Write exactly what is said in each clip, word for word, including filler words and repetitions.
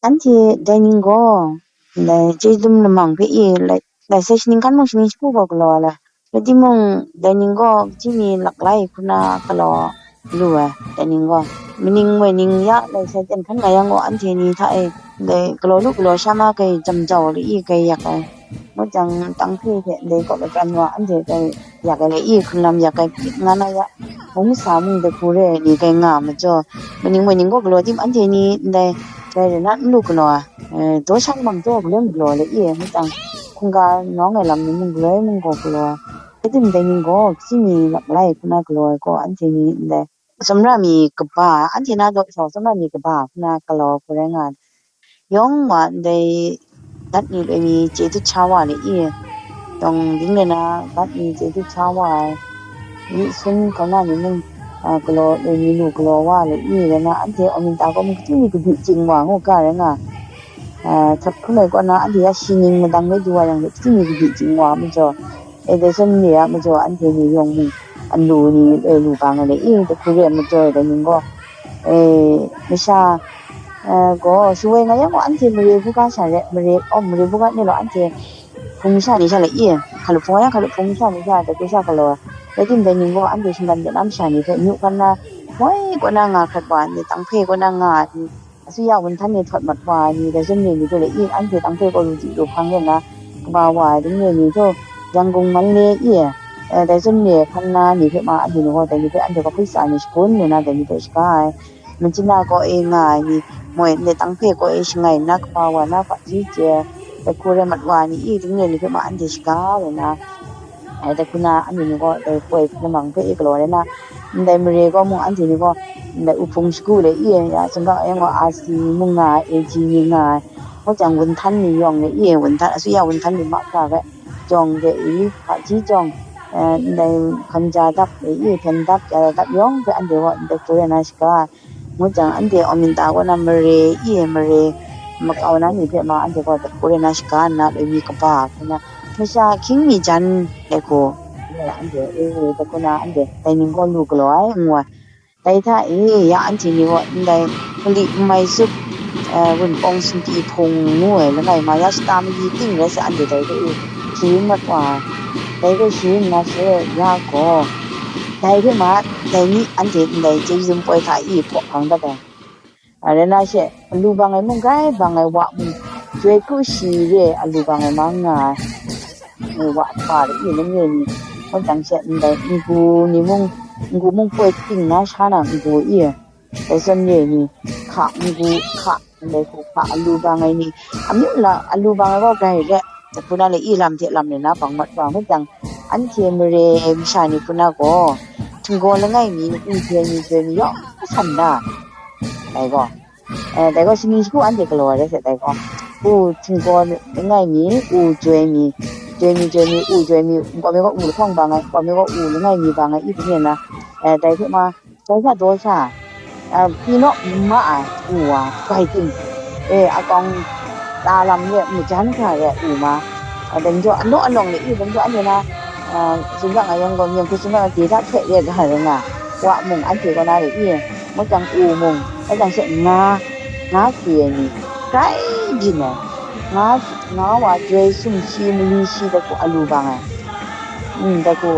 Anhte dai ning gaw, ndai chyeju dum lamang hpe i, lai, lai sai shaning hkan mung shaning shagu gaw galaw ai la, rai timung, dai ning gaw kaji ni laklai hku na galaw lu ai, dai ning gaw. Maning moi ning ya lai sai ten hkan nga yang gaw, anhte ni hta e, ndai galaw lu galaw sha ma kai jam jau lai i, kai yak ai. Ngut jang, tang hpe hte ndai kaw lapran wa, anhte kai yak ai lai i, hkrunlam yak ai, nga na ya, mung sa mung dai hku re ai ni kai nga ai majaw, maning moi ning gaw galaw tim, anhte ni ndai, dai rai na n lu galaw ai, eh, daw sha lamang jaw galaw n galaw ai lai i, ngut jang, hkungga nawng ai lam ni mung galaw ai mung gaw galaw ai. Rai tim dai ning gaw, kaji ni laklai hku na galaw ai gaw, anhte ni ndai, tsawmra mi kaba, anhte na daw sa tsawmra mi kaba hku na galaw hku rai nga ai. Yawng wa ndai dat ni loi mi chye dut sha wa le i, dawng ding le na dat ni chye dut sha wa ai, ri sun hkau na ni mung, a, galaw loi mi lu galaw wa le i, rai na, anhte aw minta gaw mung kaji ni kabyi ching wa ngu ga rai nga, a, hkap hkrum ai kaw na, anhte ya shi ning madang rai du wa yang, kaji ni kabyi ching wa majaw, e, dai zawn re a majaw, anhte ni yawng mung, alu ni, e, lu bang ai le i, dai hku re ai majaw, dai ning gaw, e, masha, e, gaw, shawoi nga yang gaw, anhte mare buga sha re, mare, aw, mare buga ni law, anhte hpung masha ni sha le i, hkalup hpung yang, hkalup hpung masha ni sha, dai hku sha galaw ai. Rai tim dai ning gaw, anhte shinggan de na masha ni hpe, myu hkan na, moi kaw na nga hkrat wa, ni tang hpe kaw na nga ai, asu ya wunhtan ni htawt mat wa ai ni, dai zawn re ni hte le i, anhte tang hpe gaw lu di lu hpang rin na, kaba wa ai, dai zawn re ni hte, Yangon man le i, eh, dai zawn re hkan na ni hpe ma, anhte ni gaw, dai ni hpe anhte gaw hpyi sa ai ni shagun nna, dai ni hpe shaga ai. Machyin na kaw e nga ai ni, moi ndai tang hpe kaw e shangai nna, kaba wa na hpaji chye ai, dai hku rai mat wa ai ni, i, dai zawn re ni hpe ma, anhte shaga ai na, ai, dai hku na, anhte ni gaw, dai poi lamang hpe e galaw rai na, ndai mare gaw mung, anhte ni gaw, ndai uhpung shagu le i, ya, sumga yang gaw, R C mung nga ai, A G ni nga ai, ngut jang wunhtan ni yawng le i, wunhtan, asu ya wunhtan ni mahkra hpe, jawng de i, hpaji jawng, eh, ndai hkamja dap le i, hpyen dap, ya dap yawng hpe anhte gaw ndai hku rai na shaga ai. Ngut jang, anhte aw minta kaw na mare i, mare makau na ni hpe ma, anhte gaw dai hku rai na shaga nna, loi mi kaba hku na, masha hkying mi jan ai hku, anhte, e, dai hku na, anhte dai ning gaw lu galaw ai, ngu ai. Dai hta e, ya anhte ni gaw ndai hkali n mai zup, eh, wunpawng sumti hpung ngu ai langai ma ya shata mayi ting rai sa, anhte dai hpe e sharin mat wa ai. Dai hpe sharin nna she, ya gaw, dai hpe ma, dai ni anhte ndai chyeju dum poi hta e hpaw hkang dat ai. A, rai na she, alu bang ai mung grai bang ai wa mung, chyoi kru shi re ai alu bang ai ma nga ai. Ngu wa hpa de i, langai mi, ngut jang she, ndai ngu ni mung, ngu mung poi ting na sha na ngu i, dai zawn re ni, hka ngu, hka, ndai hku hka alu bang ai ni, amyu la alu bang ai gaw grai re, hpuna le i lam hte lam le na bang mat wa ngut jang, anhte mare masha ni hpuna gaw, htinggaw langai mi u joi mi joi mi yawng san da, dai gaw, eh, dai gaw, shaning shagu anhte galaw ai rai se, dai gaw, u htinggaw langai mi, u joi mi, joi mi, joi mi, u joi mi, nkau mi gaw u lahkawng bang ai, nkau mi gaw u langai mi bang ai, i hpung na, eh, dai hpe ma, dai hta daw sha, eh, pyi naw ma ai, u wa, grai ting, eh, akawng ta lam re, majan hkra re, u ma, eh, dai majaw, anaw alawng le, i, dai majaw, anhte na, eh, sumgang a yang gaw, mying hku sumgang a, data hte re ga rai nga, wa mung, anhte kaw na re, i, ngut jang u mung, rai jang she nga, nga hkri ai ni, grai byin ai, nga, nga wa joi sum shi, mali shi, dai hku alu bang ai, mm, dai hku,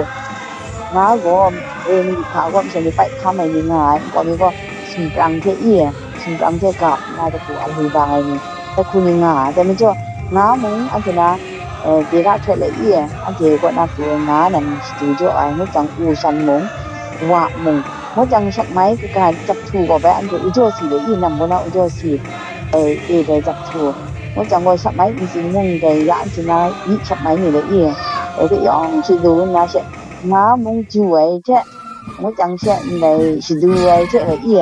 nga gaw, e, mali hka gaw, masha ni pai hkam ai ni nga ai, nkau mi gaw, sumprang hte i, sumprang hte ga nna, dai hku alu bang ai ni, dai hku ni nga ai, dai majaw, nga mung, anhte na, eh, dera hte lai i, anhte kaw na pru ai nga nan shadu jaw ai, ngut jang u shan mung, wa mung, ngut jang shap mai kaga jap htu gaw bai anhte u jaw si le i, nam gaw na u jaw si, eh, e dai jap htu, ngut jang gaw shap mai nsin mung dai ya anhte na myi shap mai ni le i, dai hte yawng shadu nna she, nga mung ju ai hte, ngut jang she ndai shadu ai hte lai i,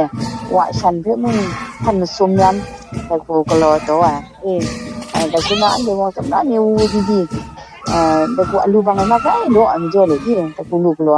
wa shan hpe mung hpan masum yan, dai hku galaw taw ai, e, dai hku na anhte gaw, tam na ni wu di di, dai hku alu bang ai ma grai law ai majaw le i, dai hku lu galaw ai.